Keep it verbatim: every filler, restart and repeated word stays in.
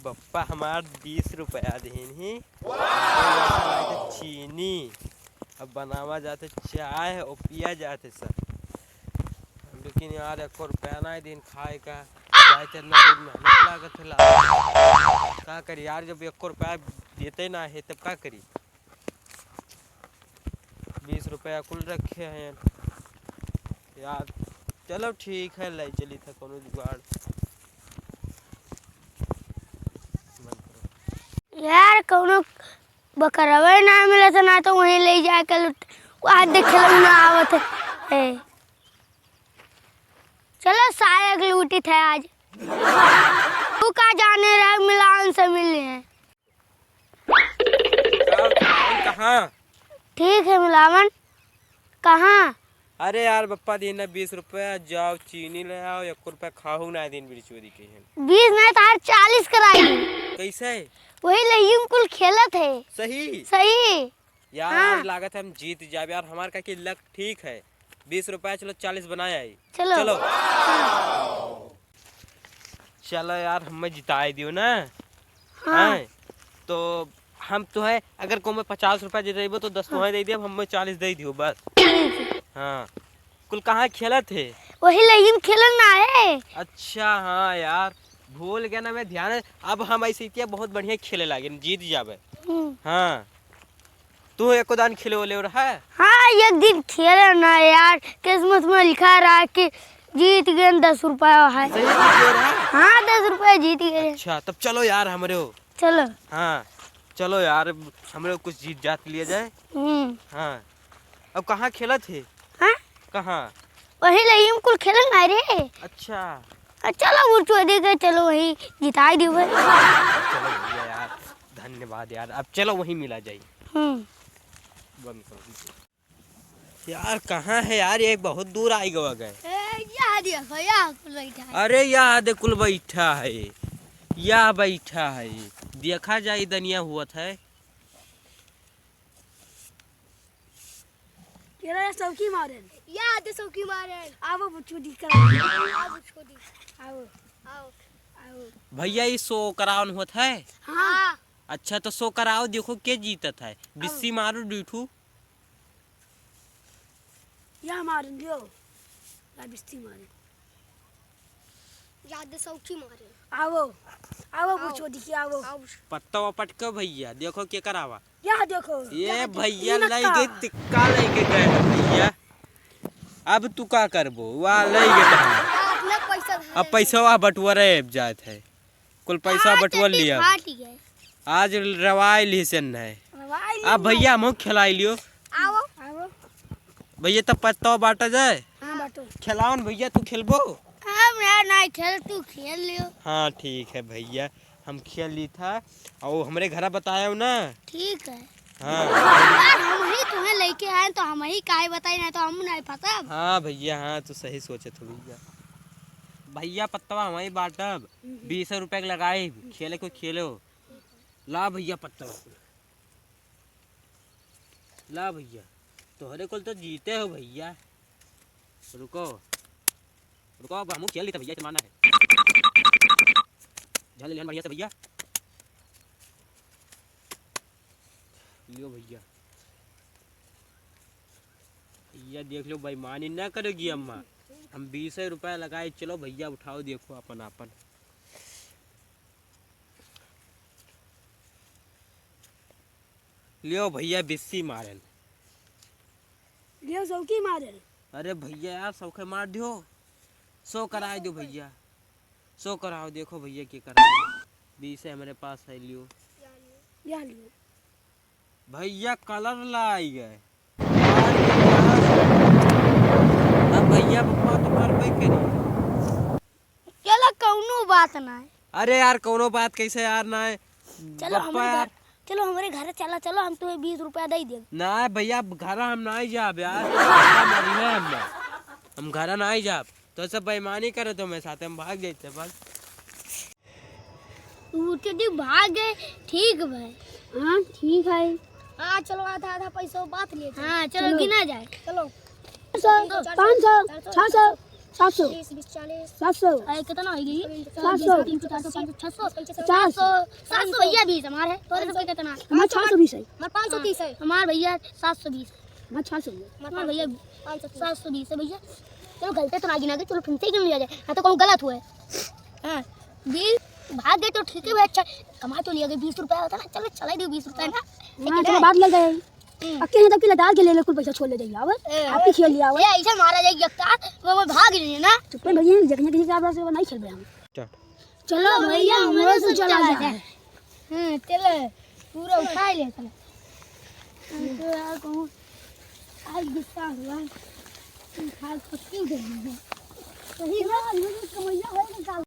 पप्पा हमार बीस रुपया दिहिन ही, और चीनी। अब बनावा जात है चाय और पिया जात है सब। लेकिन यार, एको रुपया नाहीं दिन खाए का, जाए के इतना दूर मेहनत लागत है ला। का करी यार, जब एको रुपया देते ना है तब का करी? बीस रुपया कुल रखे हैं यार। चलो ठीक है, ले चली था कोनो जुगाड़। बंद करो। यार, कोनो बकरवे ना मिलत ना तो वहीं ले जाके लुट, आज देखे लोग ना आवत है। ए, चलो सायक लूटी थे आज। तू का जाने रहे, मिलान से मिले हैं। कहाँ? ठीक है मिलावन, कहाँ? अरे यार बप्पा, दिन ना बीस रुपया, जाओ चीनी ले आओ, एक रुपया खाहू ना दिन बीड़ी चोरी के हैं। बीस नहीं तो हर चालीस कराई दी। कैसे? वही लइयम कुल खेलत है। सही? सही। यार, हाँ। आज लागत है हम जीत जाब यार, हमार का कि लक ठीक है। बीस रुपया, चलो चालीस बनाए आई। चलो। चलो। चलो यार, हमें जिताए दियो ना। हाँ। हैं? तो हम तुहे, अगर को में पचास रुपया जिताइबो तो दस हाँ। तुहे दे दियो, हमें चालीस दे दियो बस। ठीक है। हाँ। कुल कहाँ खेलत है? वही लइयम खेलन ना है। अच्छा, हाँ यार, भूल गया ना मैं ध्यान। अब हम ऐसे इतिया बहुत बढ़िया खेले लागे, जीत जाबे। हम्म। हाँ। तू एको दान खेले ओले रहा? हाँ, एक दिन खेले ना यार, किस्मत में लिखा रहा कि जीत गए दस रुपया है। सही जीत गए रहा? हाँ, दस रुपया जीत गए। अच्छा, तब चलो यार हमरे हो। चलो। हाँ, चलो यार, हमरे कुछ जीत जात लिया जाए। हम्म। हाँ, अब कहाँ खेलत है? हाँ? कहाँ? वही लइयम कुल खेलन ना रे। अच्छा। आ, चलो वो चोरी के, चलो वही जिताई दियो। चलो भैया यार, धन्यवाद यार। अब चलो वहीं मिला जाई। हम्म। बंद कर दीजिए। यार, कहाँ है यार, ये बहुत दूर आई गवा गए। ए, या देखो, या कुल बैठा है। अरे, या दे कुल बैठा है, या बैठा है। देखा जाए, दनिया हुआ था। केरा या सौकी मारेन। या दे सौकी मारेन। आवो बुच्चू दी करा। आओ बुच्चू दी। आओ। आओ। आओ। भैया, ई सो करावन होत है? हाँ। अच्छा, तो सो कराओ, देखो के जीतत है। बिस्सी मारो, डीठू। या मारेन लियो। या बिस्सी मारेन। या दे सौकी मारेन। आवो। आवो, आओ। बुच्चू दी के आवो। आओ। पत्ता पटको भैया, देखो के करावा। या देखो, ये या देखो, भैया ई लई नक्का। गए, तिक्का लई के गए हैं भैया। अब तू का करबो? वाह, लई गए तो। अपना पैसा धरे अब हैं। पैसा बटुआ रहे, अब जात है। कुल पैसा बटुआ लिया। फाट गए। आज रवाई लिहसेन है। रवाई अब लिया। भैया, हम खेलाई लियो। आओ। आओ। भैया, तब पत्ता बांटा जाए। हाँ, बांटो। खेलावन भैया, तू खेलबो? हम यार नहीं खेल, तू खेल लियो। हाँ, ठीक है भैया। हम खेल ली था, और हमरे घरा बतायो ना। ठीक है। हाँ। यार, हम ही तुम्हें लेके आए, तो हम ही काहे बताई, ना तो हम नहीं फंसब। हाँ भैया, हाँ, तू सही सोचत हो भैया। भैया, पत्तवा हम ही बांटब, हम्म। बीस रुपया के लगाई, खेले को खेलो। ला भैया पत्तवा। ला भैया, तोहरे कुल तो जीते हो भैया। रुको, रुको, अब हमहू खेल ली था भैया, इतना मानना है। झल लिहन बढ़िया से भैया। लियो भैया, भैया देख लो, बेईमानी ना करोगी अम्मा। हम बीस रुपया लगाए, चलो भैया उठाओ, देखो अपन आपन। लियो भैया, बिस्सी मारेन। लियो सौकी मारेन। अरे भैया यार, सौखे मार दियो। सौ कराए दो भैया, सौ कराओ। देखो भैया के कराओ, बीस है हमरे पास है, लियो। या लियो। भैया कलर लाई गए। अब भैया पप्पा तो करबे करी। चलो, कौनो बात ना है। अरे यार, कौनो बात कैसे यार ना है? चलो, पप्पा हमरे यार। घर, चलो, हमरे घर चला, चलो, हम तुम्हें बीस रुपया दे देब। ना भैया, घर हम ना ही जाब यार, पप्पा मरी है हम ना। हम घर ना ही जाब, तो सब बेईमानी करे तो मैं साथ हम भाग जाते, भाग। तू उठे दी भाग गए, ठीक भाई। हाँ, ठीक है। हाँ, चलो, आधा आधा पैसा बांट लेते हैं। हाँ, चलो, चलो। गिना जाए। चलो। सौ, पाँच सौ, छः सौ। सात सौ। बीस, बीस, चालीस। सात सौ। अरे, कितना हो गई? सात सौ। तीन सौ, चार सौ, पाँच सौ, छह सौ। पचास। सात सौ, सात सौ भैया, बीस हमार है। तोरे सबके कितना? हमार छह सौ बीस है। हमार पाँच सौ तीस है। हमार भैया, सात सौ बीस है। हमार छह सौ है। हमार भैया, पाँच सौ तीस। सात सौ बीस है भैया। चलो, गलते तो ना गिना के, चलो, फिर से ही गिन लिया जाए। हाँ, तो कहूँ गलत हुआ है। हाँ, बीस भाग गए तो ठीक है भाई, अच्छा, कमा तो लिया गया, बीस रुपया होता ना, चलो, चला ही दो बीस रुपया ना। हाँ, लेकिन चलो, है। बात लग गई। हम्म। अक्के यहाँ तक कि लदार के ले ले, कुल पैसा छोड़ ले जाइए, आवे। ए, आपकी खेल लिया, आवे। ए, ऐसे मारा जाएगी अक्का, वो मैं भाग रही है ना। चुप कर भैया, जगह जगह आप से नहीं खेल रहे हम। चल। चलो भैया, हमरे से चला जाए। हाँ, चलो, पूरा उठा ले, चलो। हम तो यार कहूँ आज गुस्सा हुआ, आज पक्की उठेंगे। सही बात, कमैया होए के काम।